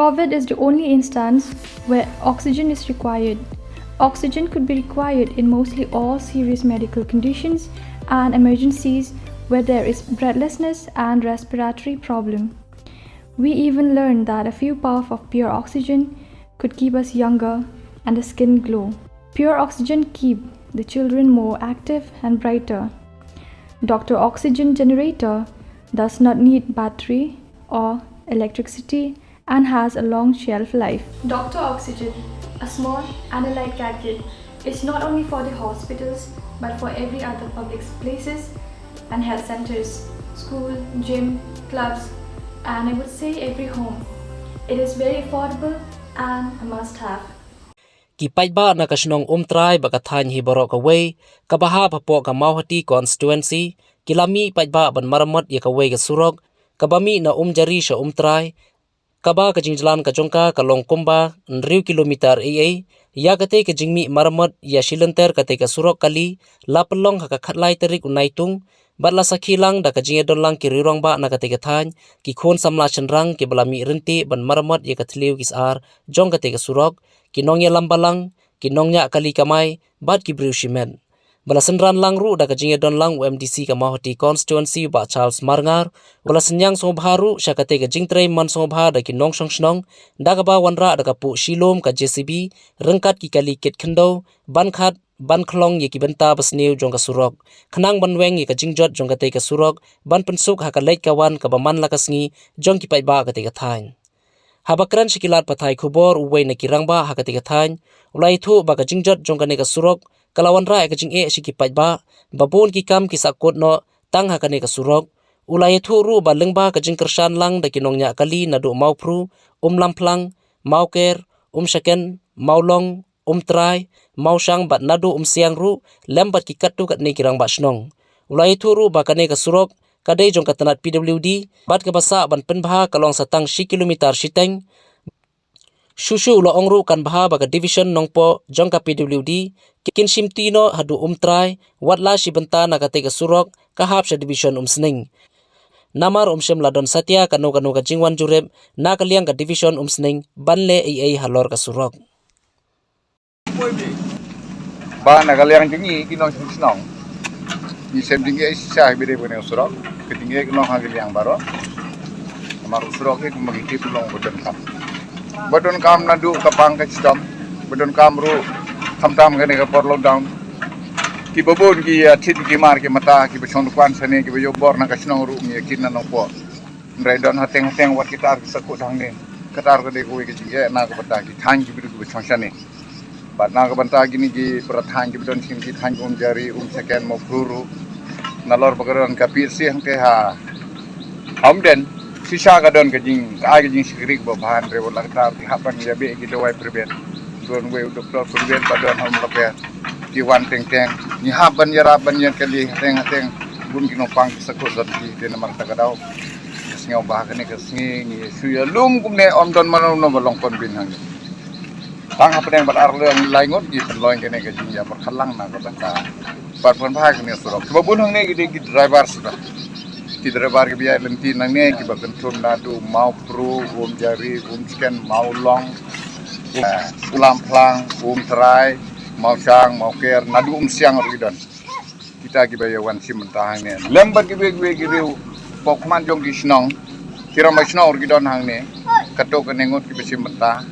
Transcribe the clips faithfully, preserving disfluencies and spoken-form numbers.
COVID is the only instance where oxygen is required. Oxygen could be required in mostly all serious medical conditions and emergencies where there is breathlessness and respiratory problem. We even learned that a few puff of pure oxygen could keep us younger and the skin glow. Pure oxygen keep the children more active and brighter. Doctor Oxygen Generator does not need battery or electricity and has a long shelf life. Doctor Oxygen, a small and a light gadget, is not only for the hospitals but for every other public places and health centers, school, gym, clubs, and I would say every home. It is very affordable and a must have. Ki paidbah na ka shnong Umtrai bad ka thaiñ hi baroh kawei kaba hap hapoh ka Mawhati constituency ki la mih paidbah ban maramot ïa kawei ka surok kaba mih na Umjari sha Umtrai, kaba ka jingjlan ka jong ka ka long kumba hynriew kilometer ei ei. Ïa katei ka jingmih maramot ïa shilynter katei ka surok kali la pynlong ha ka khatlai tarik u Naitung, bad la sakhi lang da ka jingïadon lang ki rangbah na katei ka thaiñ, ki khun samla shynrang kiba la mih ryntih ban maramot ïa ka thliew ki sar jong katei ka surok, ki nongïalam balang, ki nongñiah kali kamai bad ki briew shimet. Ba la synran lang ruh da ka jingïadon lang u M D C ka Mawhati constituency u Bah Charles Marngar, u la synñiang sngewbha ruh sha katei ka jingtrei man sngewbha da ki nongshong shnong, da kaba wanrah da ka puh shilum ka J C B ryngkat ki kali kit khyndew ban khat ban khlong ïa ki bynta basniew jong ka surok, khnang ban weng ïa ka jingjot jong katei ka surok ban pynsuk ha ka leit ka wan kaba man la ka sngi jong ki paidbah katei ka thaiñ. Haba kren sha ki lad pathai khubor uwei na ki rangbah ha katei ka thaiñ u la ïathuh ba ka jingjot jong kane ka surok ka la wanrah ïa ka jingeh sha ki paidbah, ba bun ki kam ki sahkut noh tang ha kane ka surok. U la ïathuh ruh ba lyngba ka jingkyrshan lang da ki nongñiah kali naduh Mawphru, Umlamphlang, Mawker, Umshaken, Mawlong, Umtrai, Mawshang bad naduh Umsiang ruh lem bad ki katto katne ki rangbah shnong. U la ïathuh ruh ba kane ka surok ka dei jong ka tnat P W D bad kaba sah ban pynbha ka long sa tang shi kilometer shiteng. Shuh shuh u la ong ruh kan bha ba ka division Nongpoh jong ka P W D kin shimti noh haduh Umtrai, wat la shi bynta na katei ka surok ka hap sha division Umsning. Namar um shym la don satia kano kano ka jingwan jurip na ka liang ka division Umsning ban leh ei ei halor ka surok. Ba na ka liang jong ngi ki nongshong shnong, ngi shem jingeh shisha ba dei bad kane ka surok. Ka jingeh ka long ha ka liang baroh. Namar u surok hi kumba ngi tip u long ba donkam, ba donkam naduh ka pang ka shitom, ba donkam ruh khamtam kane ka por lockdown. Kiba bun ki ïa thied ki mar ki mata, kiba shong dukan shane, kiba ïoh bor na ka shnong ruh ngi ïa kit na Nongpoh. Hynrei don hateng hateng wat ki tar ki sahkut hangne. Ka tar ka dei kawei ka jingeh na ka bynta ki thaiñ kiba dei kiba shong shane. Bad na ka bynta kine ki para thaiñ kiba don sha ki thaiñ Umjari, Umshaken, Mawphru ruh, nalor ba ka don ka P H C hangte ha Umden, shisha ka don ka jing, ka ai ka jingshakri kaba bha, hynrei wat la ka tar ki hap ban ïa beh ki dawai private. Don wei u doktor private ba don ha Umlaker, ki wan teng teng. Ngi hap ban ïarap ban ïakylli hateng hateng. Bun ki nongpang ki sahkut don ki, te namar kata ka daw, sngewbha kane ka sngi ngi shu ïalum kumne, ym don mano mano ba long convince hangne. Tang hapdeng bad ar lai ngut ki pynlong kane ka jingïapyrkhat lang na ka bynta ban pynbha kane ka surok. Kiba bun hangne ki dei ki driver suda. Ki driver kiba ïaid lynti nangne kiba kynthup naduh Mawphru, Umjari, Umshaken, Mawlong, Umlamphlang, Umtrai, Mawshang, Mawker, naduh Umsiang ruh ki don. Kita kiba ïa wan shim bynta hangne lem bad kiwei kiwei ki riew, pok man jong ki shnong, ki rangbah shnong ruh ki don hangne. Katto katne ngut kiba shim bynta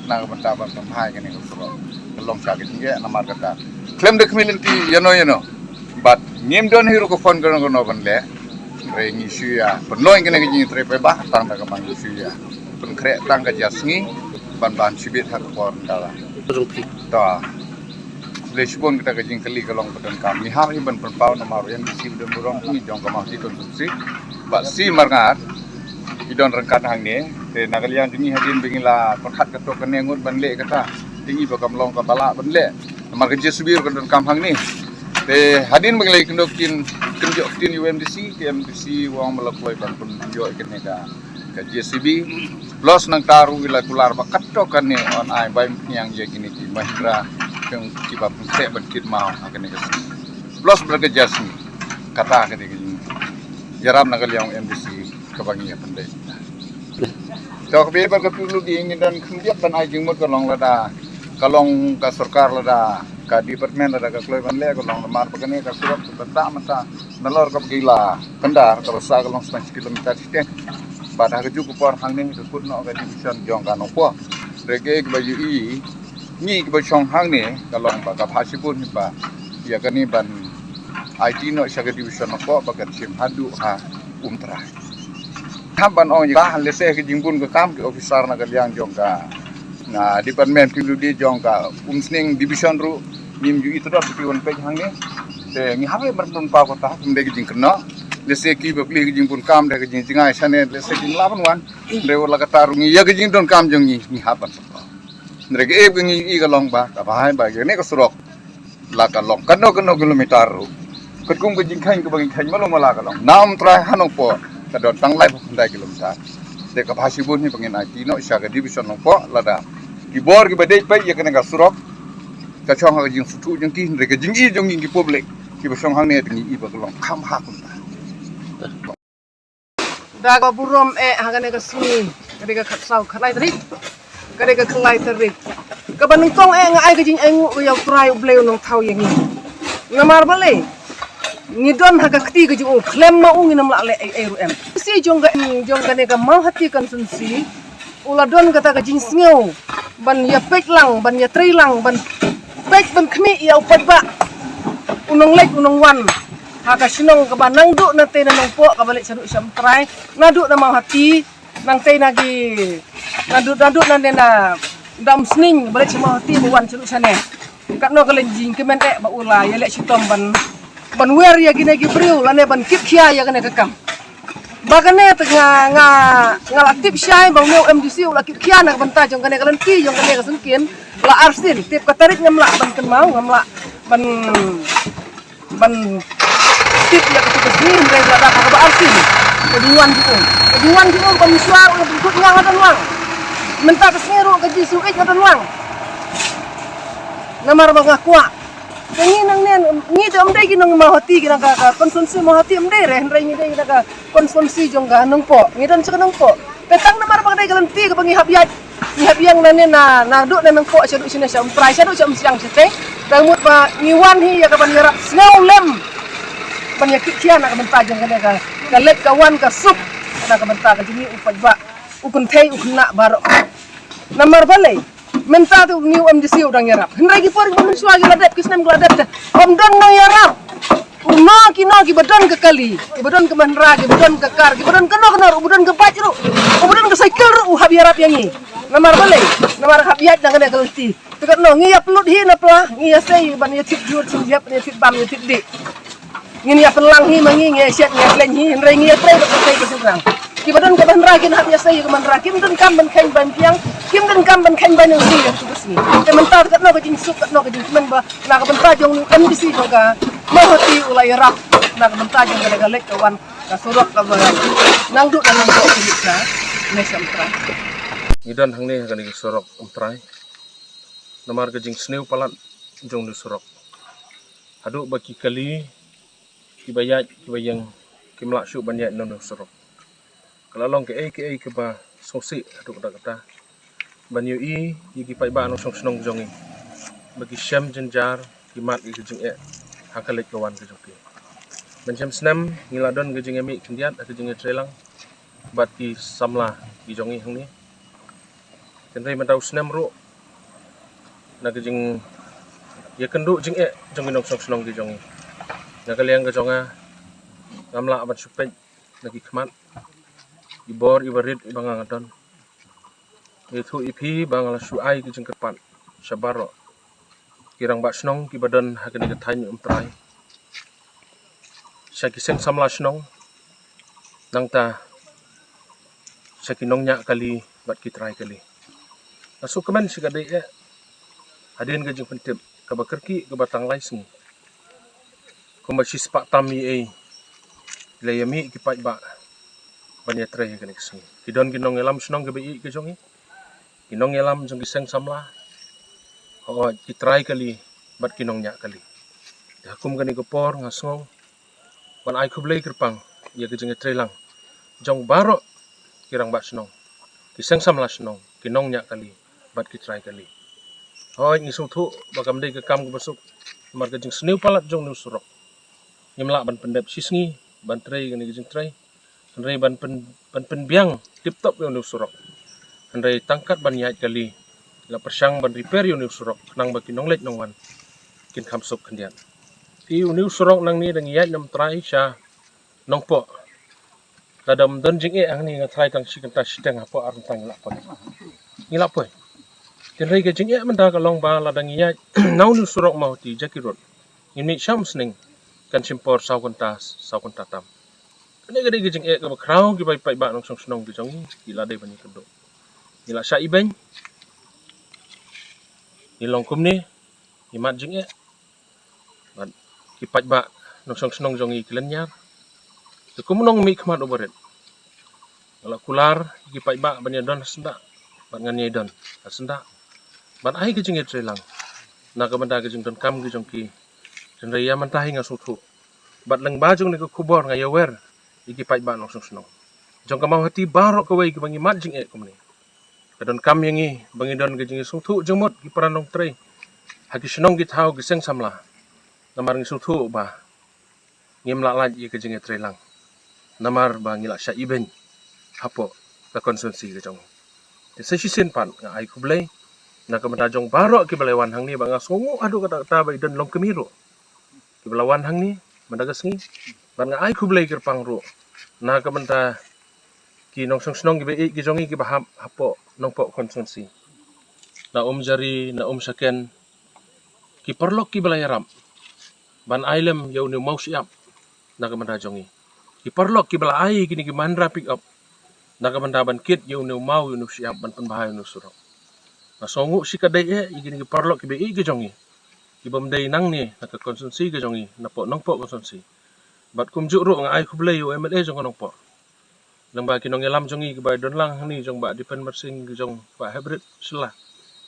na ka bynta ban pynbha ïa kane ka surok. Ka long sha ka jingeh namar kata khlem da khmih lynti ïano ïano. Bad ngim don hi ruh ka phone kano kano ban leh. Hynrei ngi shu ïa pynlong kane ka jingtrei paidbah tang da kaba ngi shu ïa pynkhreh tang ka jia sngi ban ban shibit ha ka por kala. Ta Lei shibun kata ka jingkylli ka long ba donkam. Ngi hap hi ban pynpaw namar u M D C ba don burom, ngi jong ka Mawhati constituency, Bah C Marngar, i don ryngkat hangne. Te na ka liang jong ngi hadien ba ngi la pyrkhat katto katne ngut ban leh kata, te ngi ba kam long kaba lah ban leh namar ka J C B ruh ka donkam hangne. Te hadien ba ngi la ïakynduh kin, kynjoh ktien ïa u M D C, te M D C u ong ba la kloi ban pynïoh ïa kane ka ka J C B. Plus nangta ruh ngi la kular ba katto katne yn ai bai pynïang ïa kine ki Mahindra, kiba pynkhreh ban kit maw ha kane ka sngi. Plus bad ka jia sngi. Kata ka dei ka jingïarap na ka liang M D C kaba ngi ïa pyndait. To ka bad ka pulu di ngi don khyndiat ban ai jingmut ka long lada ka long ka sorkar lada ka department lada ka kloi ban leh ka long namar ba kane ka surok ka da mynta nalor ka bgila kandar ka basa ka long spah kilometer siteng. Bad ha ka juk ka por hangne ka kut noh ka division jong ka Nongpoh. Rege ka ba yu i ngi ka ba shong hangne ka long ba ka bha shibun ba ïa kane ban ai ti noh sha ka division Nongpoh ba ka shim haduh ha Umtrai. Hap ban ong ïa ka lehse ka jingbun ka kam ki officer na ka liang jong ka na department pulu di jong ka Umsning division ruh ngim ju i tdot ki wan pek hangne. Te ngi hap ban pynpaw ka ta kum de ka jingkynnoh. Lehse ki ba pli ka jingbun kam de ka jingjngai shane lehse ki la ban wan. De la ka ta ruh ngi ïa ka jingdon kam jong ngi ngi hap ban pynpaw. Nre ka ep ka ngi i ka long ba ka bha ba ïa ne ka surok la ka long kano kano kilometer ruh. Katkum ka jingkhang ka ba ngi khang malu mala ka long na Umtrai ha Nongpoh ka don tang lai phew khyndai kilometer. Te ka bha shibun hi ba ngin ai ti noh sha ka division Nongpoh lada ki bor ki ba dei peit ïa kane ka surok ka shong ha ka jingsngewthuh jong ki hynrei ka jingi jong ngi ki public ki ba shong hangne te ngi i ba ka long kham ha kumta. Da ka burom eh ha kane ka sngi ka dei ka khatsaw khatlai tarik ka dei ka khatlai tarik ka ba nyngkong eh nga ai ka jingainguh ka ïa U Trai U Blei u nongthaw ïa ngi. Namar balei ngi don ha ka kti ka jong u khlem ma u ngin ym lah leh ei ei ruh em. Si jong ka jong kane ka Mawhati constituency u la don kata ka jingsngew ban ïa peit lang ban ïa trei lang ban peit ban khmih ïa u paidbah u nongleit u nongwan ha ka shnong ka ba nang duh na te na Nongpoh ka ba leit sha duh sha Umtrai na duh na Mawhati nang te na ki na duh na duh na ne na dam sning ba leit sha Mawhati ba wan sha duh shane. Katno ka leit jingkmen eh ba u la ïa leh shitom ban ban wer ïa kine ki briew lane ban kit khia ïa kane ka kam. Ba kane te nga nga nga la tip shai ba u M D C u la kit khia na ka bynta jong kane ka lynti jong kane ka sngewsih la arsien tip ka tarik ngam lah ban kynmaw ngam lah ban ban tip ïa ka tip ka sngi hynrei la da ka ba arsien. Ka jingwan jong u ka jingwan jong u ba mishwar u la pynkut nga nga don wang. Mynta ka sngi ruh ka jingsngewsih nga don wang. Namar ba nga kwah Ka ngi nang nen ngi te ym dei ki nong Mawhati ki nang ka ka constituency Mawhati ym dei re hynrei ngi dei ki nang ka constituency jong ka Nongpoh ngi don sha ka Nongpoh. Te tang namar ba ka dei ka lynti ka ba ngi hap ïaid ngi hap ïeng na ne na na duh na Nongpoh sha duh shane sha Umtrai sha duh sha Umsiang sha te. Tang mut ba ngi wan hi ïa ka ban ïarap sngewlem ban ïa kit khia na ka bynta jong ka ne ka ka leit ka wan ka suk na ka bynta ka jong ngi u paidbah u kynthei u khynnah baroh. Namar balei Mynta te u new M D C u dang ïarap. Hynrei ki por ki ba mynshuwa ki la dep ki snem ki la dep te. Ym don nongïarap. U no ki no ki ba don ka kali, ki ba don ka mahindra, ki ba don ka kar, ki ba don kano kano ruh, u ba don ka bike ruh, u ba don ka cycle ruh u hap ïarap ïa ngi. Namar balei? Namar hap ïaid na kane ka lynti. Te katno ngi ïa pynlut hi na pla, ngi ïa sei ban ïa thied jur, thied jep, ïa thied bam, ïa thied dih. Ngin ïa pynlang hi ma ngi ngi ïa shet ngi ïa khlaiñ hi hynrei ngi ïa trei bad ka trei ka syrang. Ki ba don ka ban ra kin hap ïa sei ka ban ra kim don kam ban kheiñ ban piang kim don kam ban kheiñ ban ïa sei ïa tu sngi. Te mynta katno ka jingsuk katno ka jingkmen ba na ka bynta jong M D C jong ka Mawhati u la ïarap na ka bynta jong ka da ka leit ka wan ka surok ka ba nang dut na nang dut ka ne sham trai. Ngi don hangne ha kane ka surok Umtrai. Namar ka jingsniew palat jong ni surok. Haduh ba ki kali ki ba ïaid ki ba ïeng kim lah shuh ban ïaid na u surok. Ka la long kaei kaei kaba sngewsih haduh katta katta ban ïohi ïa ki paidbah nongshong shnong jong ngi ba ki shem jynjar ki mad ïa ka jingeh ha ka leit ka wan ka jong ki. Ban shem snem ngi la don ka jingïamih khyndiat ha ka jingïatreilang bad ki samla ki jong ngi hangne. Hynrei mynta u snem ruh na ka jingïakynduh jingeh jong ki nongshong shnong ki jong ngi. Na ka liang ka jong nga ngam lah ban shu peit na ki khmat i bor i barit i ba nga nga don. Ïathuh ïa phi ba nga la shu ai ki jingkyrpad sha baroh ki rangbah shnong ki ba don ha kane ka thaiñ Umtrai, sha ki seng samla shnong, nangta sha ki nongñiah kali bad ki trai kali. Nga sngewkmen shi katdei eh hadien ka jingpyntip kaba kyrkieh kaba tang lai sngi. Kumba shispah tam ïa ei la ïamih ki paidbah ban ïatrei ha kane ka sngi. Ki don ki nongïalam shnong kiba ïeit ki jong ngi, ki nongïalam jong ki seng samla, hooid ki trai kali bad ki nongñiah kali. Te ha kum kane ka por nga sngew ban ai khublei kyrpang ïa ka jingïatreilang jong baroh ki rangbah shnong. ki seng samla shnong, ki nongñiah kali bad ki trai kali. Hooid, ngi sngewthuh ba kam dei ka kam kaba suk namar ka jingsniew palat jong une u surok. Ngim lah ban pyndep shisngi ban trei kane ka jingtrei, hynrei ban pyn, ban pynbiang tip top ïa une u surok. Hynrei tang kat ban ïaid kali, la pyrshang ban repair ïa une u surok khnang ba ki nongleit nongwan kin kham suk khyndiat. Te une u surok nangne da ngi ïaid na Mynta sha Nongpoh, lada ym don jingeh hangne, nga tharai tang shi kynta shiteng hapoh ar kynta ngi lah poi. Ngi lah poi. Hynrei ka jingeh mynta ka long ba lada ngi ïaid na une u surok Mawhati Jackie Road, ngim mih sha Umsning, kan shim por saw kynta, saw kynta tam. Kane ka dei ka jingeh kaba khraw kiba ïa paidbah nongshong shnong ki jong ngi, ki la dei ban ïakynduh. Ngi la shah ibeiñ, ngi long kumne, ngi mad jingeh. Bad ki paidbah nongshong shnong jong ngi ki lynñiar. Te kum u nongmihkhmat uba rit, nga la kular ïa ki paidbah ban ïadon ha syndah, bad ngan ïadon ha syndah ban ai ka jingïatreilang na ka bynta ka jingdonkam ki jong ki. Hynrei ïa mynta hi nga sngewthuh bad lyngba jong kane ka khubor nga ïawer ïa ki paidbah nongshong shnong jong ka Mawhati baroh kawei kiba ngi mad jingeh kumne. Ka donkam ïa ngi ba ngi don ka jingïasngewthuh jingmut ki para nongtrei ha ki shnong ki thaw, ki seng samla. Namar ngi sngewthuh ba ngim lah lait ïa ka jingïatreilang namar ba ngi la shah ibeiñ hapoh ka constituency ka jong ngi. Te sa shisien pat nga ai khublei na ka bynta jong baroh kiba la wan hangne, ba nga sngewnguh haduh katta katta ba i don longkmie ruh kiba la wan hangne mynta ka sngi. Bad nga ai khublei kyrpang ruh na ka bynta ki nongshong shnong kiba ïeit ki jong ngi kiba hap hapoh Nongpoh constituency, na Umjari, na Umshaken, ki paralok kiba la ïarap ban ai lem ïa une u maw shyiap na ka bynta jong ngi. Ki paralok kiba la ai kine ki Mahindra pick up na ka bynta ban kit ïa une u maw, ïa une u shyiap ban pynbha ïa une u surok. Nga sngewnguh shikatdei eh ïa kine ki paralok kiba ïeit ki jong ngi, kibym dei nangne na ka constituency ka jong ngi, napoh Nongpoh constituency. Bad kumjuh ruh nga ai khublei ïa u M L A jong ka Nongpoh, lyngba ki nongïalam jong ngi kiba don lang hangne, jong Bah Dipen Myrsing, jong Bah Hybrid Shylla,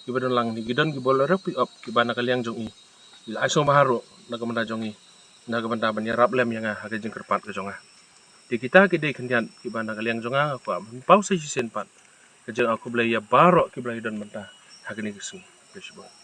kiba don lang hangne, ki don ki Bolero pick up kiba na ka liang jong i, ki la ai sngewbha ruh na ka bynta jong ngi, na ka bynta ban ïarap lem ïa nga ha ka jingkyrpad ka jong nga. Te kita ki dei khyndiat kiba na ka liang jong nga, nga kwah ban paw sa shisien pat ka jingkhublei ïa baroh kiba la ïadon mynta ha kane ka sngi. Khublei shibun.